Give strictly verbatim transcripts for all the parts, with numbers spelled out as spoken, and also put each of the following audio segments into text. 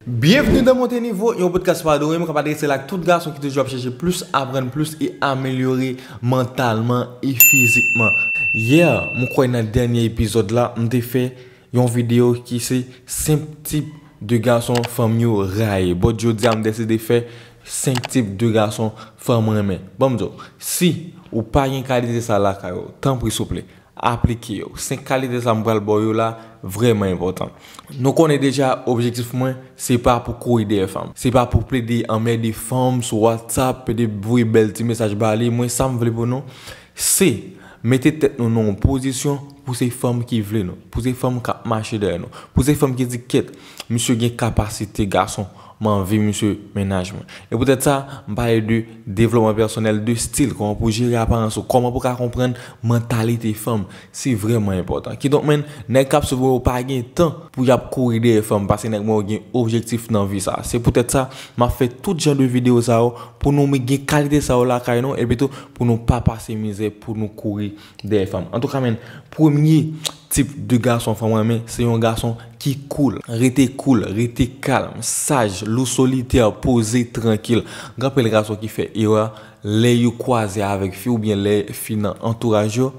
Bienvenue dans Monte Nivo, yon podcast pa Dorem k ap adrese l ak tout gason ki toujou ap chèche plis, aprann plis e amelyore mantalman e fizikman. Yè, mwen kwè nan dènye epizòd la, m te fè yon videyo ki se senk tip de gason fanm yo rayi. But jodi a, m deside fè senk tip de gason fanm renmen. Ban m di w, si ou pa gen kalite sa lakay ou, tanpri souple, aplike yo. Senk kalite sa m pral ba w yo la vrèman enpòtan. Nou konnen deja objektif mwen, se pa pou kouri dèyè fanm. Se pa pou plede anmède fanm sou WhatsApp, plede voye bèl ti mesaj ba li. Mwen, sa m vle pou nou, se mete tèt nou nan yon pozisyon pou se fanm ki vle nou, pou se fanm k ap mache dèyè nou, pou se fanm ki di, "Kèt, misye gen kapasite gason, m anvi misye mennaj mwen." E poutèt sa, m pale de devlopman pèsonèl, de stil, kòman pou jere aparans ou, kòman pou ka konprann mantalite fanm, se vrèman enpòtan. Kidonk, menn, nèg k ap swiv ou yo pa gen tan pou y ap kouri dèyè fanm, paske nèg mwen yo gen objektif nan vi sa. Se poutèt sa, m ap fè tout jan de videyo sa yo pou nou gen kalite sa yo lakay nou, epi tou pou nou pa pase mizè, pou nou kouri dèyè fanm. Antouka, menn, premye tip de gason fanm renmen, se yon gason ki cool. Rete cool, rete kalm, saj, lou solitè, poze, trankil. Gen anpil gason ki fè erè lè yo kwaze avèk fi oubyen lè fi nan antouraj yo,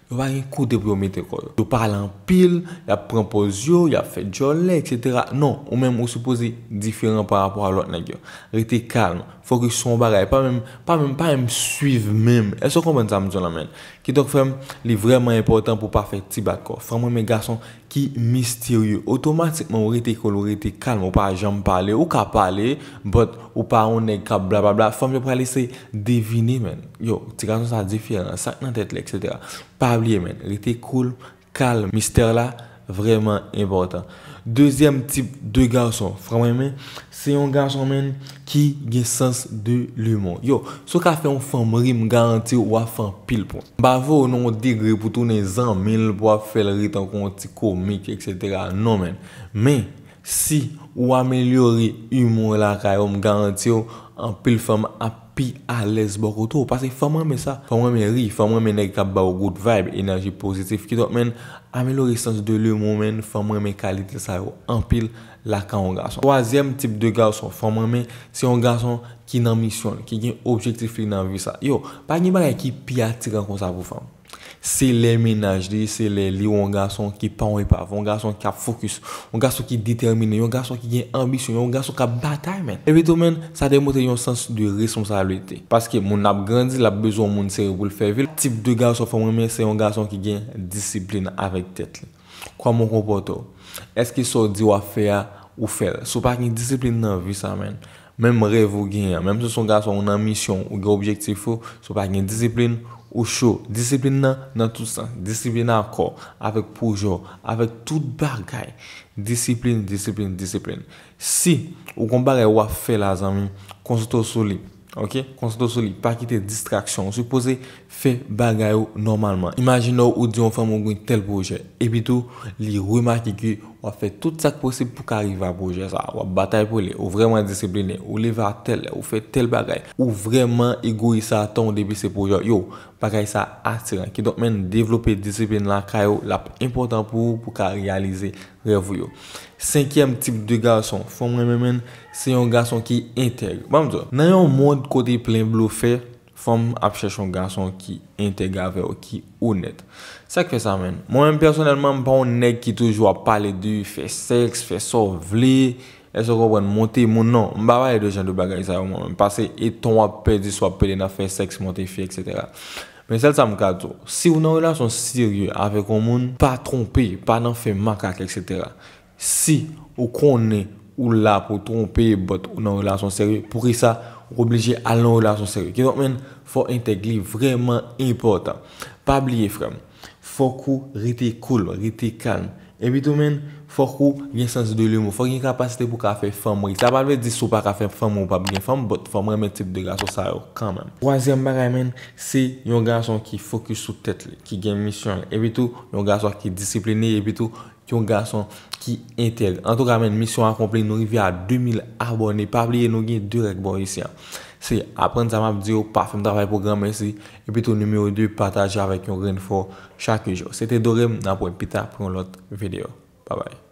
yo pa gen kote pou yo mete kò yo. Yo pale anpil, y ap pran pòz yo, y ap fè djòlè, etsetera. Non, ou menm ou sipoze diferan pa rapò a lòt nèg yo. Rete kalm, fokis sou yon bagay, pa menm, pa menm, pa menm swiv menm. Èske w konprann sa m di w la, menn? Kidonk, frè m, li vrèman enpòtan pou w pa fè ti bat kò. Fanm renmen gason ki misterye. Otomatikman, ou rete cool, ou rete kalm, ou pa janm pale. Ou ka pale, but ou pa yon nèg k ap blablabla. Fanm yo pral eseye devine, menn. Yo, ti gason sa diferan, sa k nan tèt li, etsetera. Pa bliye, menn, rete cool, kalm, mistè la vrèman enpòtan. Dezyèm tip de gason fanm renmen, se yon gason, menn, ki gen sans de l'humour. Yo, si w ka fè yon fanm ri, m garanti w, w ap fè anpil pwen. M pa voye w nan yon degre pou tounen zanmi l, pou w ap fè l ri tankou yon ti komik, etsetera. Non, menn. Men, si ou amelyore imou lakay ou, m garanti w, anpil fanm ap pi alèz bò kote w. Paske fanm renmen sa. Fanm renmen ri. Fanm renmen nèg k ap ba w good vibe, enèji pozitif. Kidonk, menn, amelyore sans de l'humour, menn, fanm renmen kalite sa yo anpil lakay yon gason. Twazyèm tip de gason fanm renmen, se yon gason ki nan misyon li, ki gen objektif li nan vi sa. Yo, pa gen bagay ki pi atiran konsa pou fanm. Se lè mennaj li, se lè li yon gason ki pa yon epav, yon gason k ap fokis, yon gason ki detèmine, yon gason ki gen anbisyon, yon gason k ap batay, menn. Epi tou, menn, sa demontre yon sans de responsablite. Paske moun ap grandi, l ap bezwen yon moun serye pou l fè vi l. Tip de gason fanm renmen, se yon gason ki gen disiplin avèk tèt li. Kòman w konpòte w? Èske sa w di w ap fè a, ou fè l? Si w pa gen disiplin nan vi sa, menn, menm rèv ou genyen an, menm si w se yon gason, ou nan misyon, ou gen objektif ou, si w pa gen disiplin, ou cho. Disiplin nan, nan tout sans. Disiplin a kò, avèk pwojè w, avèk tout bagay. Disiplin, disiplin, disiplin. Si ou gon bagay w ap fè la, zanmi, konsantre w sou li. Oke? Konsantre w sou li. Pa kite distraksyon. Ou sipoze fè bagay ou nòmalman. Imajine w, ou di yon fanm ou gen tèl pwojè. Epi tou, li remake ke w ap fè tout sa k posib pou ka rive a pwojè sa a. W ap batay pou li. Ou vrèman disipline. Ou leve a tèl lè. Ou fè tèl bagay. Ou vrèman egoyis a tan w depi se pwojè w. Yo, bagay sa atiran. Kidonk, menn, devlope disiplin lakay ou. L ap enpòtan pou ou pou ka reyalize rèv ou yo. Senkyèm tip de gason fanm renmen, menn, se yon gason ki entèg. Ban m di w, nan yon mond kote plen blofè, fanm ap chèche yon gason ki entèg avè w, ki onèt. Sa k fè sa, menn? Mwen menm, pèsonèlman, m pa yon nèg ki toujou ap pale de fè sèks, fè sa w vle. Èske w konprann? Monte moun, non. M pa pale de jan de bagay sa yo, mwen menm. Paske e tan w ap pèdi si w ap pede nan fè sèks, monte fi, etsetera. Men sèl sa m ka di w, si w nan relasyon serye avèk yon moun, pa twonpe, pa nan fè makak, etsetera. Si ou konnen ou la pou twonpe, but ou nan relasyon serye, poukisa ou oblije al nan relasyon serye? Kidonk, menn, fò entèg li vrèman enpòtan. Pa bliye, frè m, fòk ou rete cool, rete kalm. Epi tou, menn, fòk ou gen sans de l'humour. Fòk gen kapasite pou ka fè fanm ri. Sa pa vle di si w pa ka fè fanm ri, ou p ap gen fanm, but fanm renmen tip de gason sa yo kanmenm. Twazyèm bagay, menn, se yon gason ki fokis sou tèt li, ki gen misyon l. Epi tou, yon gason ki disipline, epi tou, yon gason ki entèg. Antouka, menn, misyon akonpli, nou rive a de mil abòne. Pa bliye, nou gen de règ bò isi a. Se aprann sa m ap di yo, pa fè m travay pou granmèsi. Epi tou, nimewo de, pataje avèk yon grenn fò chak jou. Se te Dorem, n ap wè pita pou yon lòt videyo. Babay.